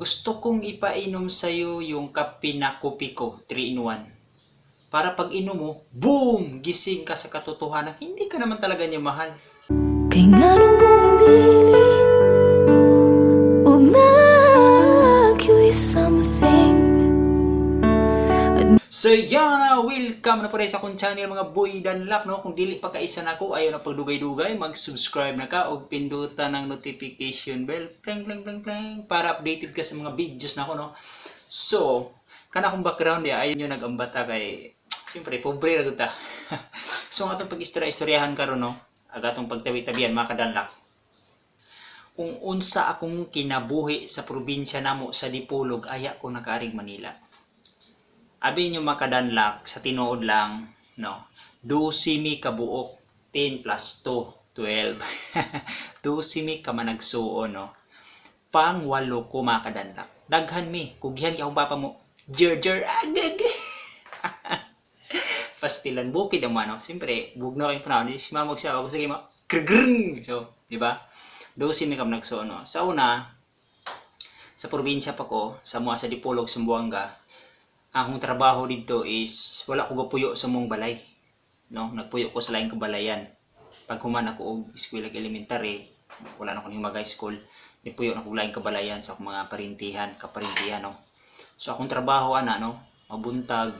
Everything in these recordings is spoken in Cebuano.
Gusto kong ipainom sa'yo yung kape na Kopiko, 3 in 1. Para pag inom mo, boom! Gising ka sa katotohanan. Hindi ka naman talaga niya mahal. Kay nganong kung dili ug naa something. So yan na, welcome na po rin sa akong channel, mga boy danlak, no. Kung dili pa kaisa nako, ayaw na pagdugay-dugay, mag-subscribe na ka og pindutan ng notification bell. Pling pling pling pling para updated ka sa mga videos nako, no. So, kana akong background ya, ayaw nyo nag-ambata kay siyempre pobre ra gud ta. So ang atong pag-istorya-istoryahan karon, no, ag atong pagtabi-tabian, mga kadanlak. Kung unsa akong kinabuhi sa probinsya namo sa Dipolog, aya ko nakaarig Manila. Abi nyo, makadanlak, sa tinuod lang, no? 12 mi kabuok, 10 plus 2, 12. 12 mi ka managsuon, no? Pang walo ko, mga kadanlak. Daghan mi, kugyan kay akong papa mo, jer jer agag. Pastilan bukid ang mano. Siyempre, bugnaw kayong panahon, di si mamag siya, ako sige ma, grgrng. So, di ba? 12 mi ka managsuon, no? Sa una, sa probinsya pa ko, sa mua sa Dipolog, Zamboanga, akong trabaho dito is wala ko gapuyo sa mong balay, no? Nagpuyo ko sa laing kabalayan. Pag human ako og eskwela elementary, wala na ko ning mag school, nipuyo na ko laing kabalayan sa akong mga parintihan, kaparintihan, no. So akong trabaho ana, no, mabuntag,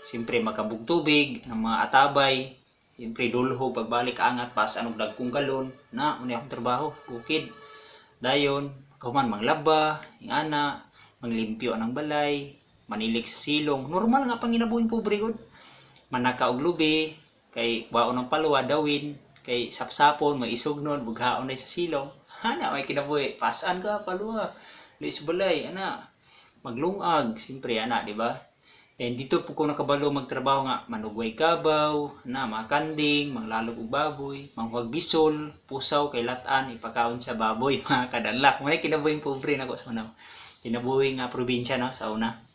siyempre magkabug tubig ng mga atabay, siyempre dulho pagbalik angat pas anog dagkong galon na unay akong trabaho, bukid. Dayon, kahuman manglaba, ingana, manglimpyo anang balay, manilig sa silong. Normal nga panginabuhing pobre gud. Manaka og lubi kay baon ng palwa dawin kay sapsapon may isugnon bughaon na sa silong. Ana may kinabuhi, pasan ka palwa. Di sa balay ana maglungag, siyempre ana, di ba? And dito po ko nakabalo magtrabaho nga manugway kabaw, na mga kanding, manglalog og baboy, manghuwag bisol, pusaw kay latan ipakaon sa baboy, mga kadanlak. May kinabuhing pobre nako sa una. Kinabuhi nga probinsya, no, sa una.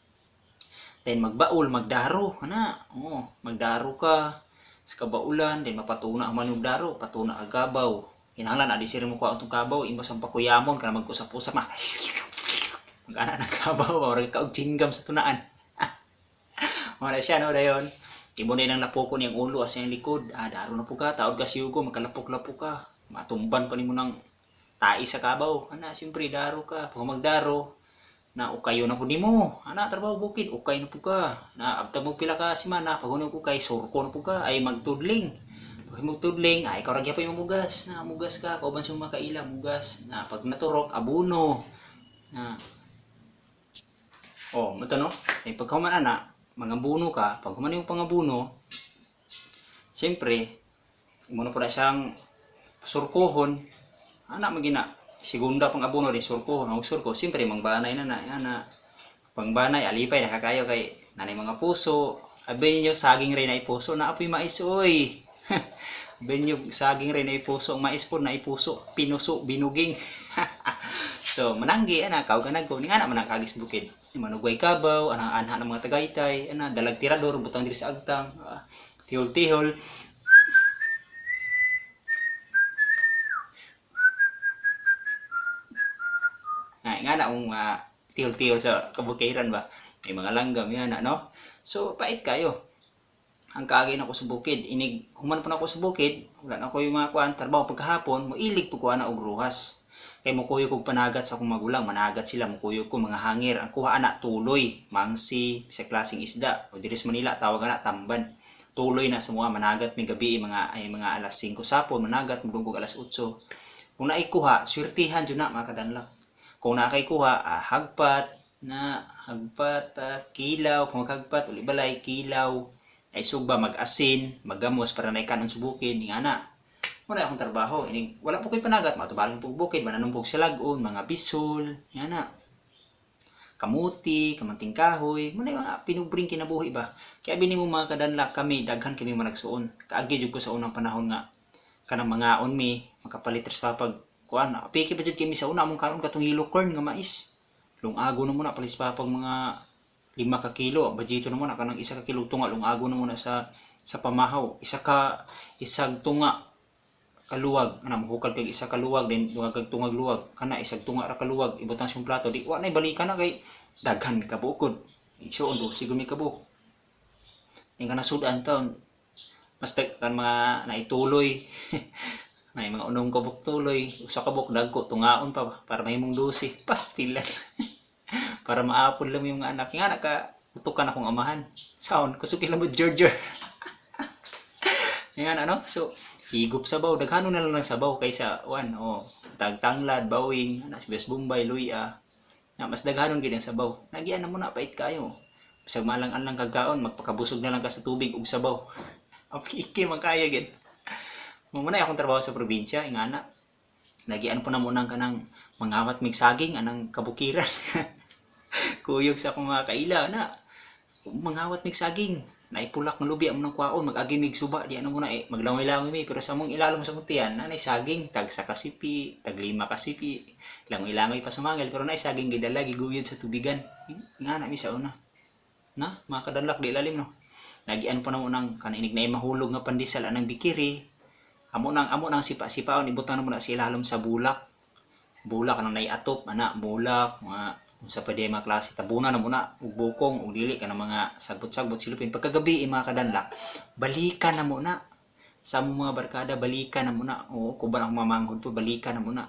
Then magbaul, magdaro, ana. Oh, magdaro ka sa kabaulan, then mapatuna ang manug daro, patuna ang kabaw. Kinahanglan adi sir mo kuha atong kabaw, imbes ang pakuyamon kana mag-usap-usap ma. Mag-ana ng kabaw, murag ka og chinggam sa tunaan. Wala siya, no, dayon. Imo na nang lapoko niyang ulo asa iyang likod. Ah, daro na po ka, taod ka siyugo, magkalapok-lapok ka. Matumban pa nimo ng tai sa kabaw. Ana, siyempre daro ka. Pag magdaro, na ukayo na po nimo. Ana, trabaho bukid, ukay na po ka. Na abtag mo pila ka semana, pag hunong ukay, surko na po ka, ay magtudling. Pag magtudling, ay ikaw ra gyapon yung mugas. Na mugas ka, kauban sa mga kaila, mugas. Na pag naturok, abuno. Na oh, mo no? Ay pag human ana, mangabuno ka, pag human yung pangabuno, siyempre, imo na po na siyang surkuhon. Ana magina, segunda pang abono din surkuhon, ang surko, siyempre mangbanay na na, ana. Pangbanay, alipay nakakayo kay nanay mga puso. Abi niyo saging rin ay puso, na apoy mais oy. Abi niyo saging rin ay puso, ang mais po na ipuso, pinuso, binuging. So mananggi ana kauganag ko ning ana man ang kagis bukid. Manugway kabaw, ana anha ng mga Tagaytay, ana dalag tirador butang diri sa agtang, ah, tihol-tihol. Nga nga na ang mga tihol-tihol sa kabukiran ba. May mga langgam yan, no? So pait kayo. Ang kaagi na ko sa bukid, inig human pa na ako sa bukid, wala na ko yung mga kuan trabaho pagkahapon, moilig po ko ana og ruhas. Kay mukuyog og panagat sa akong magulang, managat sila, mukuyog ko mga hangir. Ang kuha ana tuloy, mangsi, sa klaseng isda. O diri sa Manila tawag ana tamban. Tuloy na sa mga managat may gabi mga ay mga alas 5 sapon managat mudungkog alas 8. Kung naikuha, swertihan jud na, mga kadanlak. Kung nakay kuha, ah, hagpat na hagpat, ah, kilaw, kung maghagpat uli balay kilaw ay sugba mag-asin, maggamos para naikanon sa bukid ning ana. Wala akong trabaho, inig wala po ko'y panagat, matubalang po bukid, mananumpog sa lagon, mga bisol, yan na. Kamuti, kamanting kahoy, muna yung mga pinubring kinabuhi ba. Kaya bini mo, mga kadanlak, kami, daghan kami managsuon. Kaagi jud ko sa unang panahon nga kanang mga on mi, makapalit res papag kuan, piki pa jud kami sa una among karon katong yellow corn nga mais. Lungago na muna palit papag mga 5 ka kilo, budgeto na muna kanang 1 ka kilo tunga, lungago na muna sa pamahaw. Isa ka isag tunga kaluwag ana, mohukad kag isa ka luwag, then tungag kag tungag luwag kana, isag tunga ra ka luwag, ibutang sa plato, di wa nay balikan na kay daghan ka bukod. Igsuon, 12 gud mi kabuok. Ing kana sudan taon mas kan mga naituloy may mga unom ka buok tuloy, usa ka buok dagko, tungaon pa para mahimong 12 pastilan para maapod lang yung mga anak nga naka utukan akong amahan sound kusog ila mo Georgia yan ano. So higop sabaw, daghano na lang ng sabaw kaysa wan o tagtanglad, bawing ana, sibuyas bombay, luya na, mas daghanon gid ang sabaw. Nagian na mo na, pait kayo. Bisag malang-alang kagkaon, magpakabusog na lang ka sa tubig ug sabaw. Ang iki man kaya gid. Mo na akong trabaho sa probinsya, ingana. Nagian po na muna kanang mangawat mig saging anang kabukiran. Kuyog sa akong mga kaila na mangawat mig saging, naipulak ng lubi amo nang kwaon, mag-agi mig suba di ano muna eh, maglangay-langay mi, pero sa among ilalom sa mutian nanay saging, tag sa kasipi, tag lima kasipi, langoy-langoy pa sa mangel, pero nay saging gidala, giguyod sa tubigan nga na mi sa una na mga kadalak di lalim no. Nagian po na mo nang kanang inig na mahulog nga pandesal anang bikiri, amo nang sipa-sipaon, ibutang na mo na sa ilalom sa bulak, bulak anang naiatop ana, bulak mga unsa pa di mga klase, tabunan na muna ug bukong ug dili kanang mga sagbot-sagbot silupin. Pagkagabi mga kadanlak, balikan na muna sa among mga barkada, balikan na muna. Oo, kuban akong mamanghod po, balikan na muna.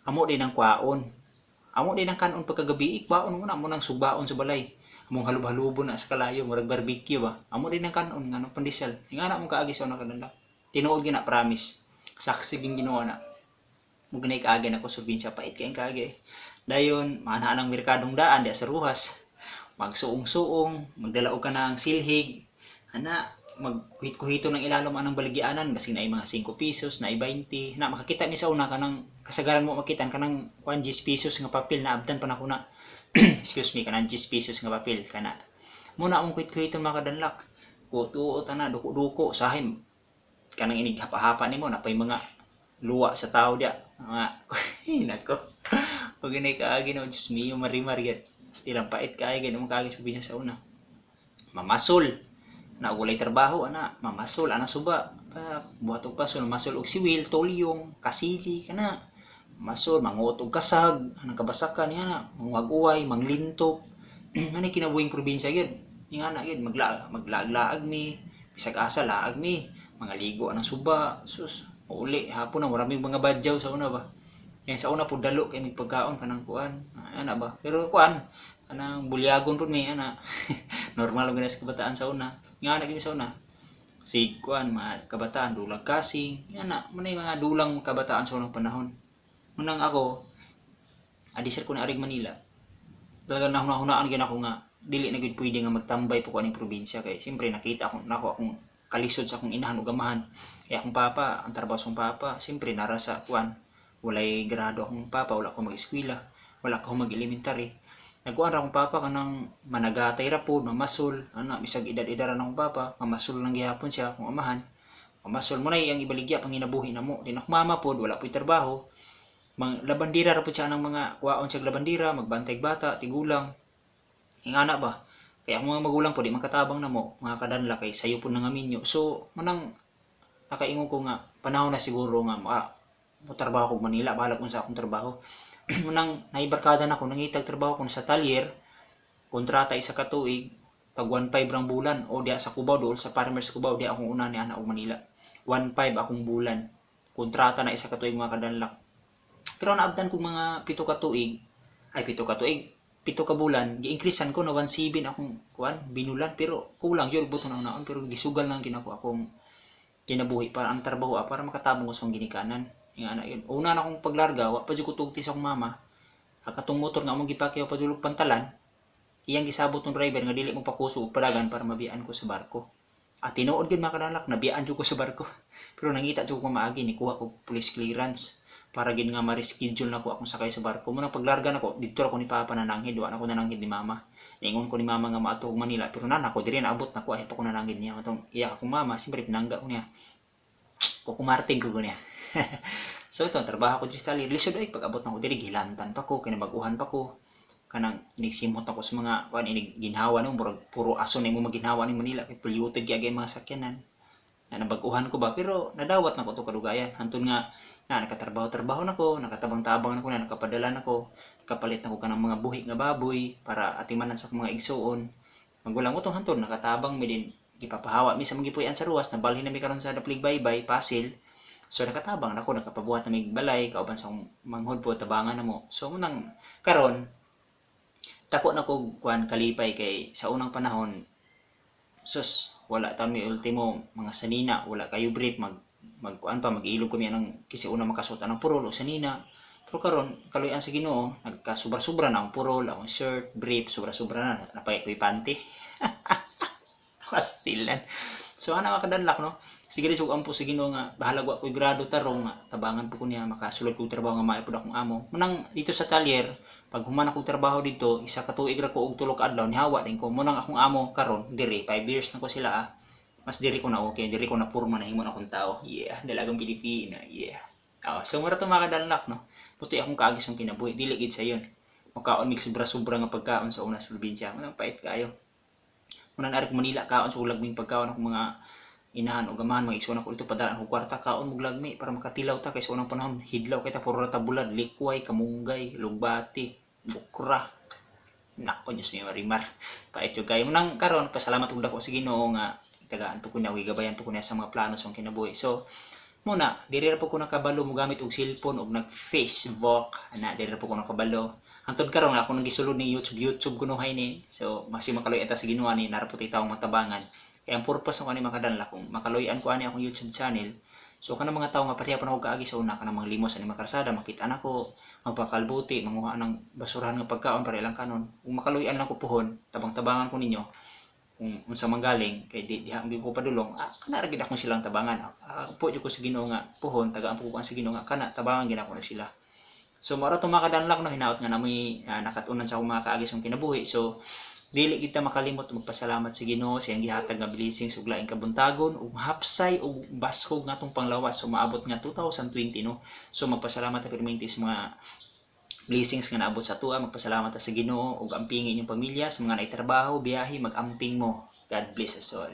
Amo din ang kwaon, amo din ang kanon pagkagabi, kwaon muna, amo nang subaon sa balay, among halub-halubon na sa kalayo, murag barbecue ba. Amo din ang kanon nganong pandesal. Ingana mong kaagi sa una, kadanlak, tinuod gina, promise, saksi ging Ginoo na mo ginay kaagi nako sa probinsya, pait kay kaagi. Dayon maanhaan ang merkadong daan diya sa Ruhas, magsuong-suong, magdala og kanang silhig ana, magkuhit-kuhito ng ilalom anang baligyanan, basig naay mga 5 pesos, naay 20 na makakita mi sa una, kanang kasagaran mo makita kanang 1 10 pesos nga papel na abdan pa nako na, excuse me, kanang 10 pesos nga papel kana muna among kuhit-kuhito, mga kadanlak. Kutuo ana, duko-duko sahay kanang inig hapa-hapa nimo, napay mga luwa sa tao diya mga nako. Pag ginay kaagi no, Diyos mio, marimar gid. Still ang pait kaagi gid mo kaagi sa probinsya sa una. Mamasol na walay trabaho ana, mamasol ana suba pa, buhat og pasol, masol og siwil, tulyong, kasili kana, masol manguot og kasag anang kabasakan niya na, manguag-uway, manglintok ani kinabuhing probinsya gyud. Ingana gyud, maglaag-laag mi, bisag asa laag mi, mga ligo anang suba, sus, uli hapon na maraming mga badyaw sa una ba. Kaya sa una po dalo kay mig pagkaon kanang kuan, ana ba. Pero kuan kanang bulyagon pud mi ana. Normal lang sa kabataan sa una. Nga ana gyud sa una. Si kuan mga kabataan dulag kasing, ana mo na mga dulang kabataan sa unang panahon. Munang ako adi sir ko na arig Manila. Talagang nahuna-hunaan gyud ako nga dili na gyud pwede nga magtambay po ko aning probinsya kay siyempre nakita ako nako akong kalisod sa akong inahan ug amahan. Kay akong papa, ang trabaho sa akong papa, siyempre nara sa kuan, walay grado akong papa, wala ko mag-eskwela, wala ko mag-elementary. Nagkuan ra akong papa kanang managatay ra pod, mamasol, ana bisag edad-edad ra akong papa, mamasol lang gihapon siya akong amahan. Mamasol mo na iyang ibaligya panginabuhi namo. Din akong mama pod wala po'y trabaho. Mang labandira ra pod siya ng mga kuwaon siya labandira, magbantay bata, tigulang. Ingana ba? Kaya akong mga magulang po di makatabang namo, mga kadanla kay sayo po nang aminyo. So, manang nakaingon ko nga panahon na siguro nga mo trabaho ko Manila, bahala kung sa akong trabaho. Munang naibarkada na ako, nangitag trabaho ko sa talyer, kontrata isa ka tuig, pag 1.5 rang bulan, o diya sa Cubao, dool sa Farmers Cubao, diya akong una ni ana og Manila. 1.5 akong bulan. Kontrata na isa ka tuig, mga kadanlak. Pero naabdan kong mga 7 ka tuig, ay 7 ka tuig, 7 ka bulan, gi-increasean ko na 1.7 akong kuan, binulan, pero kulang yun buto na unaon, pero gisugal lang kinako akong kinabuhi para ang trabaho para makatabong ko sa akong ginikanan. Nga ana yun. Una na akong paglarga, wa pa jud ko tugti sa akong mama. Ang katong motor nga among gipakyaw padulog pantalan, iyang gisabot ng driver nga dili mo pakuso og padagan para mabiyaan ko sa barko. At tinuod gyud, mga kadalak, nabiyaan jud ko sa barko. Pero nangita jud ko maagi, nikuha ko police clearance para gid nga ma-reschedule na ko akong sakay sa barko. Muna paglarga nako, didto ako ni Papa nananghid, wa na ko nananghid ni Mama. Niingon ko ni Mama nga maadto og Manila, pero nana ko diri naabot nako, ay pa ko nananghid niya. Atong iya akong mama, siyempre pinangga ko niya. Kukumarting ko niya. So ito, ang trabaho ko diri sa talyer. Lisod ay pag abot nako diri, gilantan pa ko, kinabaguhan pa ko. Kanang inigsimot ako sa mga kuan, inig ginhawa no, murag puro aso na imo maginhawa ning Manila kay polluted gyud ang mga sakyanan. Na nabag-uhan ko ba, pero nadawat na ko to kadugayan. Hantod nga na nakatrabaho-trabaho na ko, nakatabang-tabang na ko, na nakapadala na ko, nakapalit na ko kanang mga buhi nga baboy para atimanan sa akong mga igsuon. Magulang mo tong hantod nakatabang mi din, gipapahawa mi sa mga gipuy-an sa ruwas, nabalhin na mi karon sa Daplig Baybay, Pasil. So nakatabang na ko, nakapabuhat na mig balay kauban sa akong manghod po, tabangan na mo. So munang karon dako na ko kuan kalipay kay sa unang panahon, sus, wala taon mi, ultimo mga sanina, wala kayo brief, magkuan pa, mag-ilog kami anang kasi una makasuot ang purol o sanina. Pero karon, kaluyan sa Ginoo, nagkasubra-sobra na ang purol, akong shirt, brief, sobra-sobra na, napay ko'y panty. Pastilan. So ana, makadanlak, no. Sige rin ampo sa Ginoo nga bahalag wa ko'y grado tarong nga tabangan po ko niya, makasulod kog trabaho nga maayo pud akong amo. Manang dito sa talyer, pag human akong trabaho dito, isa ka tuig ra ko og 3 ka adlaw, nihawa din ko. Munang akong amo karon diri 5 years na ko sila ah. Mas diri ko na okay, diri ko na purma, na himo na akong tao. Yeah, dalagang Pilipina. Yeah. Oh, so mura to, mga kadalak, no. Puti akong kaagis ng kinabuhi, dili gid sa yon. Makaon mig sobra-sobra nga pagkaon sa una sa probinsya. Manang pait kayo. Muna na ko Manila, kaon sa lagming pagkaon akong mga inahan o gamahan, mga igsoon ako dito, padala ko kwarta, kaon mo lagmi para makatilaw ta kay sa unang panahon hidlaw kay ta, puro ra ta bulad, likway, kamunggay, lugbati, bukra. Nako, Diyos mio, marimar, pait jud kayo. Nang karon, pasalamat og dako sa Ginoo nga tagaan po ko niya, gigabayan po ko niya sa mga plano sa akong kinabuhi. So muna diri ra po ko nakabalo mo gamit og cellphone og nag Facebook ana, diri ra po ko nakabalo hangtod karon nga ako nang gisulod ni YouTube YouTube kunuhay ni. So masi makaluy ta sa Ginoo ni nara po tay tawong matabangan kay ang purpose ko ani, makadanla, kung makaluyan ko ani akong YouTube channel, so kanang mga tawo nga pareha pa na ko kaagi sa una, kanang mga limos ani makarasada, makita nako magpakalbuti, manguha ng basurahan nga pagkaon para ilang kanon, kung makaluyan lang ko puhon, tabang-tabangan ko ninyo kung unsa man galing kay di diha ko padulong, ah, kana ra gid akong silang tabangan. Ah, po jud ko sa Ginoo nga puhon tagaan po ko sa Ginoo nga kana tabangan gid ako na sila. So mao ra to, mga kadanlak, no. Hinaot nga namoy nakatunan sa akong mga kaagi sa kinabuhi. So dili kita makalimot magpasalamat sa Ginoo sa iyang gihatag nga blessings ug laing kabuntagon ug hapsay ug baskog nga atong panglawas umaabot nga 2020, no. So magpasalamat ta pirminti sa mga blessings nga naabot sa atoa. Magpasalamat ta sa Ginoo ug ampingi inyong pamilya. Sa mga naay trabaho, biyahe, mag-amping mo. God bless us all.